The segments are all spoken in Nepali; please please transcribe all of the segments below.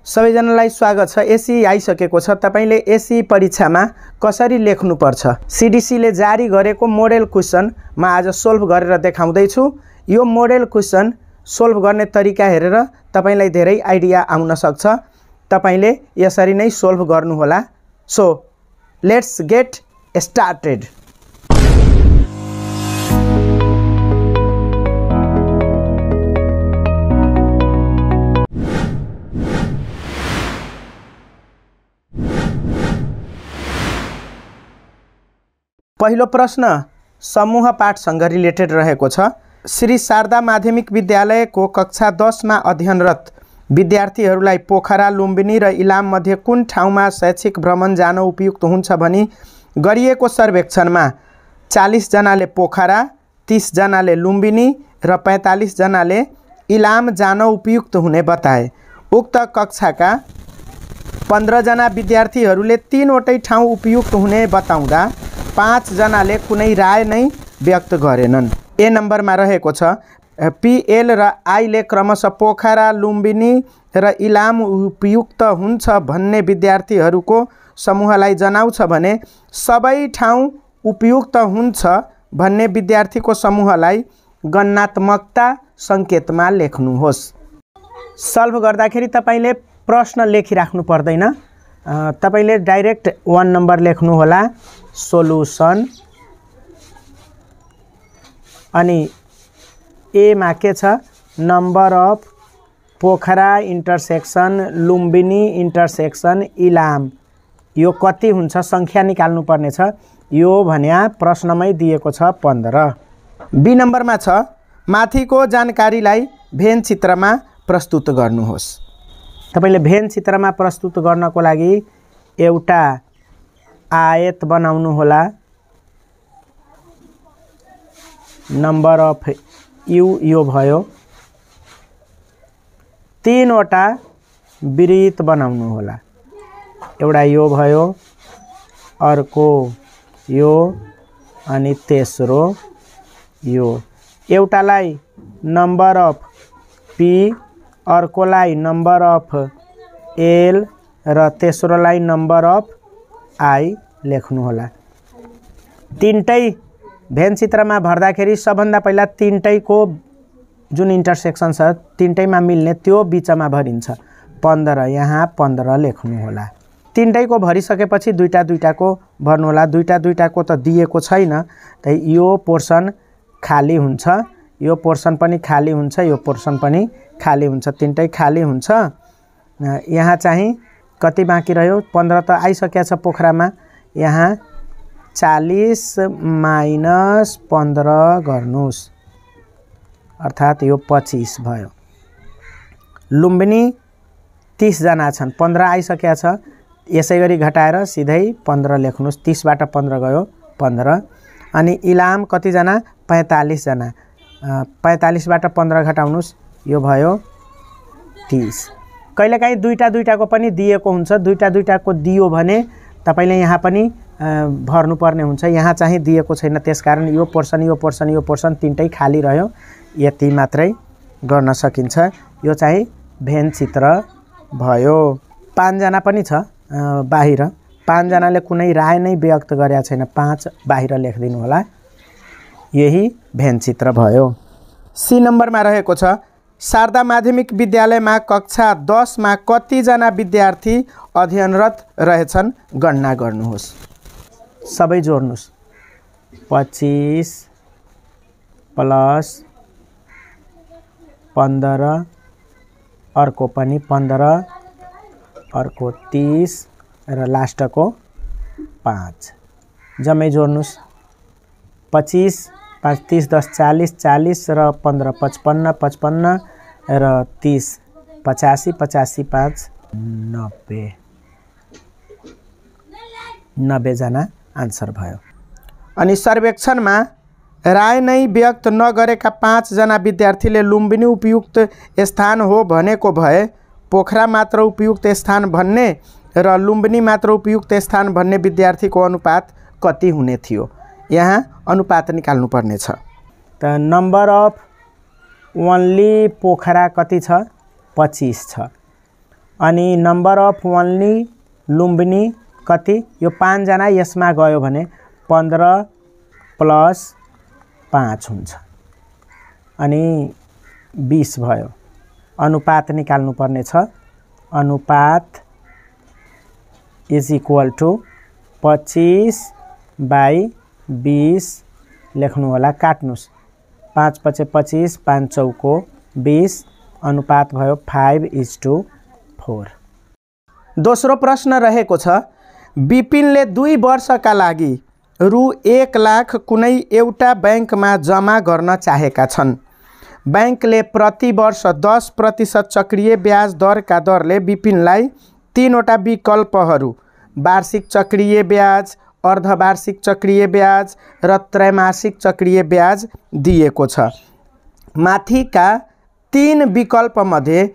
सबैजनालाई स्वागत छ। एसी आइसकेको छ। तपाईले एसी परीक्षामा कसरी लेख्नु पर्छ सीडीसी ले जारी गरेको मोडेल क्वेशन म आज सोल्भ गरेर देखाउँदै छु। यो मोडेल क्वेशन सोल्भ गर्ने तरिका हेरेर तपाईलाई धेरै आइडिया आउन सक्छ। तपाईले यसरी नै सोल्भ गर्नु होला। So let's get started. पहिलो प्रश्न समूह पाठसँग रिलेटेड रहेको छ। श्री शारदा माध्यमिक विद्यालयको कक्षा 10 मा अध्ययनरत विद्यार्थीहरूलाई पोखरा, लुम्बिनी र इलाम मध्ये कुन ठाउँमा शैक्षिक भ्रमण जान उपयुक्त हुन्छ भनी गरिएको सर्वेक्षणमा 40 जनाले पोखरा, 30 जनाले लुम्बिनी र 45 जनाले इलाम जान उपयुक्त हुने बताए। उक्त कक्षाका 15 जना विद्यार्थीहरूले 3 वटै ठाउँ उपयुक्त हुने बताउँदा 5 जनाले कुनै राय नै व्यक्त गरेनन्। ए नम्बरमा रहेको छ पीएल र आईले क्रमशः पोखरा, लुम्बिनी र इलाम उपयुक्त हुन्छ भन्ने विद्यार्थीहरूको समूहलाई जनाउँछ भने सबै ठाउँ उपयुक्त हुन्छ भन्ने विद्यार्थीको समूहलाई गणनात्मकता सङ्केतमा लेख्नुहोस्। सल्भ गर्दाखेरि तपाईले प्रश्न लेखिराख्नु पर्दैन। तपाईले डाइरेक्ट 1 नम्बर लेख्नु होला सोलुसन। अनि ए मा के छ number of Pokhara intersection Lumbini intersection Ilam यो कति हुन्छ संख्या निकाल्नु पर्ने छ। यो भन्या प्रश्नमै दिएको छ 15। बी नम्बरमा छ माथिको जानकारीलाई भेन चित्रमा प्रस्तुत गर्नुहोस्। तपाईले भेन चित्रमा प्रस्तुत गर्नको लागि एउटा आयत बनाउनु होला। नम्बर अफ यु यो भयो। 3 वटा वृत्त बनाउनु होला। एउटा यो भयो, अर्को यो अनि तेस्रो यो। एउटालाई नम्बर अफ पी, अर्कोलाई नम्बर अफ एल र तेस्रोलाई नम्बर अफ आई लेख्नु होला। तीनटै भेन चित्रमा भर्दाखेरि सबभन्दा पहिला तीनटैको जुन इन्टरसेक्सन छ तीनटैमा मिल्ने त्यो बीचमा भरिन्छ। 15 यहाँ 15 लेख्नु होला। तीनटैको भरिसकेपछि दुईटा दुईटाको भर्नु होला। दुईटा दुईटाको त दिएको छैन, त यो पोर्सन खाली हुन्छ, यो पोर्सन पनि खाली हुन्छ, यो पोर्सन पनि खाली हुन्छ, तीनटै खाली हुन्छ। यहाँ चाहिँ कति बाँकी रह्यो 15 त आइसकेको छ पोखरामा। यहाँ 40 माइनस 15 गर्नुहोस्, अर्थात् यो 25 भयो। लुम्बिनी 30 जना छन्, 15 आइसकेको छ, यसै गरी घटाएर सिधै 15 लेख्नुहोस्। 30 बाट 15 गयो 15। अनि इलाम कतिजना 45 जना, 45 बाट 15 घटाउनुहोस्, यो भयो 30। कहिलेकाहीँ दुईटा दुईटाको पनि दिएको हुन्छ। दुईटा दुईटाको दियो भने तपाईले यहाँ पनि भर्नुपर्ने हुन्छ। यहाँ चाहिँ दिएको छैन, त्यसकारण यो पोर्सन यो पोर्सन यो पोर्सन तीनटै खाली रह्यो। यति मात्रै गर्न सकिन्छ। यो चाहिँ भेन चित्र भयो। 5 जना पनि छ बाहिर। 5 जनाले कुनै राय नै व्यक्त गरेका छैन, 5 बाहिर लेखिदिनु होला। यही भेन चित्र भयो। सी नम्बरमा रहेको छ शारदा माध्यमिक विद्यालयमा कक्षा 10 मा कतिजना विद्यार्थी अध्ययनरत रहेछन् गणना गर्नुहोस्। सबै जोड्नुहोस्। 25 प्लस 15, अर्को पनि 15, अर्को 30 र लास्टको 5 जम्मै जोड्नुहोस्। 25 5 30 10 40 40 र 15 55 55 र 30 85 85 5 90 90 जना आन्सर भयो। अनि सर्वेक्षणमा राय नै व्यक्त नगरेका 5 जना विद्यार्थीले लुम्बिनी उपयुक्त स्थान हो भनेको भए पोखरा मात्र उपयुक्त स्थान भन्ने र लुम्बिनी मात्र उपयुक्त स्थान भन्ने विद्यार्थीको अनुपात कति हुने थियो। यहाँ अनुपात निकाल्नु पर्ने छ। त नम्बर अफ ओन्ली पोखरा कति छ 25 छ। अनि नम्बर अफ ओन्ली लुम्बिनी कति यो 5 जना यसमा गयो भने 15 + 5 हुन्छ अनि 20 भयो। अनुपात निकाल्नु पर्ने छ। अनुपात इज इक्वल टु 25/20 लेख्नु होला। काट्नुस् 5 × 5 = 25, 5 × 4 = 20, अनुपात भयो 5:4। दोस्रो प्रश्न रहेको छ विपिनले 2 वर्षका लागि रु 1 लाख कुनै एउटा बैंकमा जम्मा गर्न चाहेका छन्। बैंकले प्रति वर्ष 10% चक्रीय ब्याज दरका दरले विपिनलाई 3 वटा विकल्पहरू वार्षिक चक्रीय ब्याज, अर्धवार्षिक चक्रीय ब्याज र त्रैमासिक चक्रीय ब्याज दिएको छ। माथिका 3 विकल्पमध्ये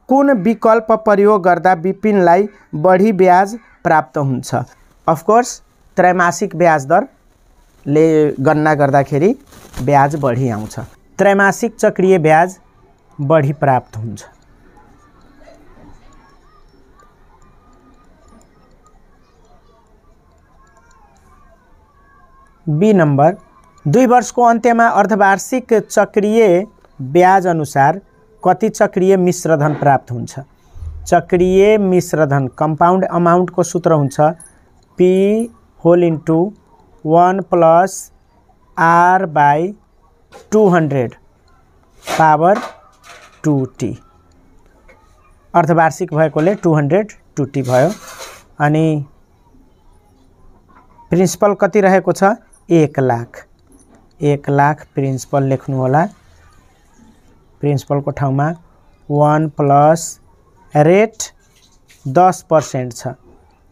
कुन विकल्प प्रयोग गर्दा विपिनलाई बढी ब्याज प्राप्त हुन्छ? अफ कोर्स त्रैमासिक ब्याज दरले गणना गर्दाखेरि ब्याज बढी आउँछ। त्रैमासिक चक्रीय ब्याज बढी प्राप्त हुन्छ। बी नम्बर 2 वर्षको अन्त्यमा अर्धवार्षिक चक्रीय ब्याज अनुसार कति चक्रीय मिश्रधन प्राप्त हुन्छ? चक्रीय मिश्रधन कम्पाउन्ड अमाउन्टको सूत्र हुन्छ P whole into 1 + R/200 power 2t। अर्धवार्षिक भएकोले 200 भयो। अनि प्रिन्सिपल कति रहेको छ? 1 लाख। 1 लाख प्रिन्सिपल लेख्नु होला। प्रिन्सिपलको ठाउँमा 1 + रेट 10% छ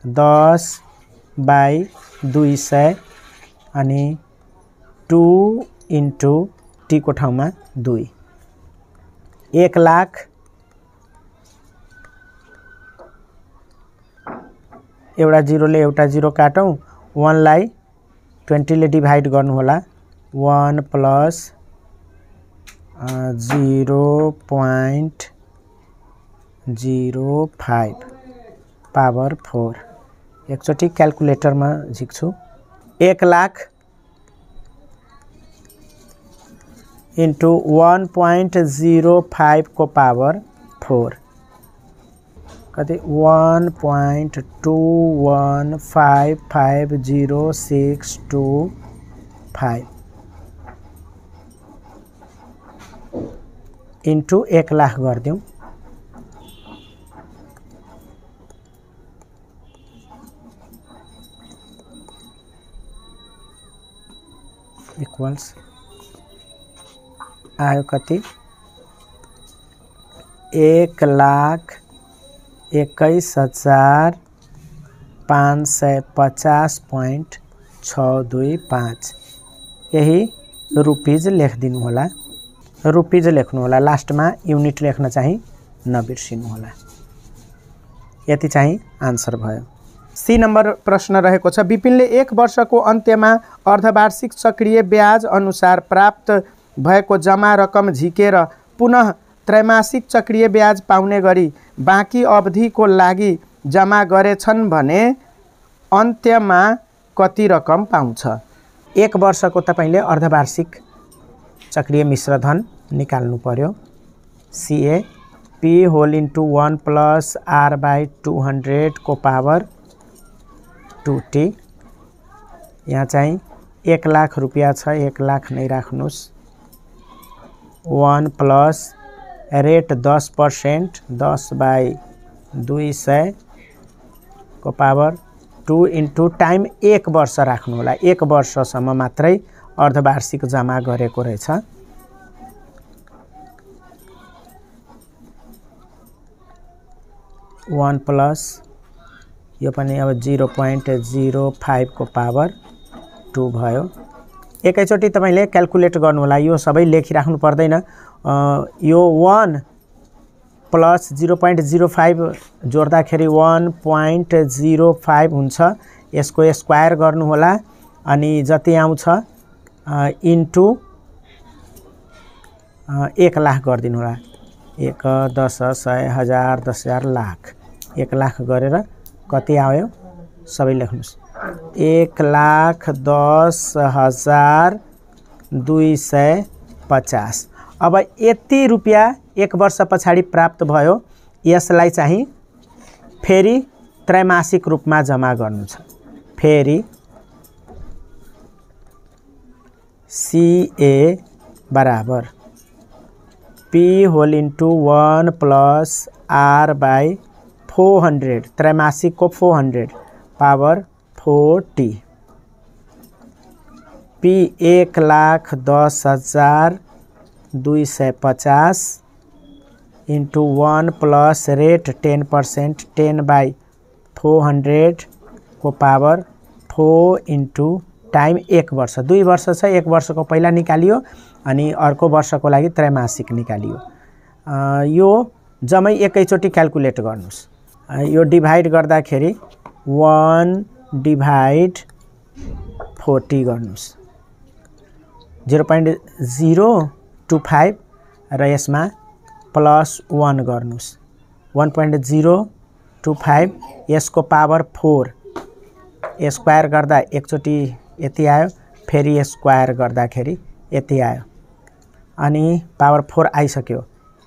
10/200 अनि 2 इन्टु टी को ठाउँमा 2। 1 लाख एउटा जिरोले एउटा जिरो काटौँ। 1 लाई 20 ले डिभाइड गर्नु होला। 1 + 0.05 पावर 4। एकचोटि क्याल्कुलेटरमा झिक्छु। 1 लाख इन्टु 1.05 को पावर 4 कति? 1.2155065 इन्टु 1 लाख गरिदिउँ। इक्वल्स आयो कति? 1,01,550.625। यही रुपीज लेखिदिनु होला। रुपीज लेख्नु होला। लास्टमा युनिट लेख्न चाहिँ नबिर्सिनु होला। यति चाहिँ आन्सर भयो। सी नम्बर प्रश्न रहेको छ विपिनले 1 वर्षको अन्त्यमा अर्धवार्षिक चक्रीय ब्याज अनुसार प्राप्त भएको जम्मा रकम झिकेर पुनः त्रैमासिक चक्रीय ब्याज पाउने गरी बाँकी अवधिको लागि जम्मा गरेछन् भने अन्त्यमा कति रकम पाउँछ? 1 वर्षको तपाईले अर्धवार्षिक चक्रीय मिश्रधन निकाल्नु पर्यो। CA P whole into 1 + R/200 को पावर 2t। यहाँ चाहिँ 1 लाख रुपैयाँ छ। 1 लाख नै राख्नुस्। 1 + रेट 10% 10/200 को पावर 2 इन्टु टाइम 1 वर्ष राख्नु होला। 1 वर्षसम्म मात्रै अर्धवार्षिक जम्मा गरेको रहेछ। वन प्लस यो पनि अब 0.05 को पावर 2 भयो। एकैचोटि तपाईले क्याल्कुलेट गर्नु होला। यो सबै लेखिराख्नु पर्दैन। यो 1 + 0.05 जोड्दाखेरि 1.05 हुन्छ। यसको स्क्वायर गर्नु होला अनि जति आउँछ इन्टु 1 लाख गरिदिनु होला। 1 10 100 1000 10,000 लाख 1 लाख गरेर कति आयो सबै लेख्नुस् 1,10,250। अब यति रुपैयाँ 1 वर्ष पछाडि प्राप्त भयो यसलाई चाहिँ फेरि त्रैमासिक रूपमा जम्मा गर्नु छ। फेरि CA बराबर P whole into 1 plus R by 400 त्रैमासिक को 400 power 40 P 1,10,250 into 1 plus rate 10% 10 by 400 को पावर 4 इंटू टाइम 1 वर्ष 2 वर्ष छ 1 वर्ष को पहिला निकालियो अनि अर्को वर्ष को लागि त्रैमासिक निकालियो। यो जम्मै एकैचोटी क्याल्कुलेट गर्नुस्। यो डिभाइड गर्दाखेरि 1/40 गर्नुस् 0.025 र यसमा +1 गर्नुस् 1.025 यसको पावर 4 स्क्वायर गर्दा एकचोटी यति आयो फेरि स्क्वायर गर्दाखेरि यति आयो अनि पावर 4 आइसक्यो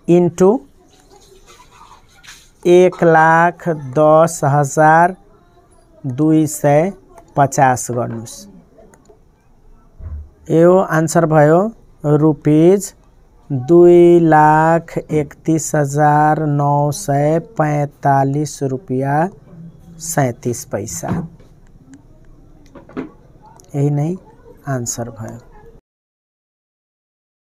इन्टु 1,10,250 गर्नुस्। यो आन्सर भयो ₹2,31,945 रुपैयाँ 37 पैसा। यही नै आन्सर भयो।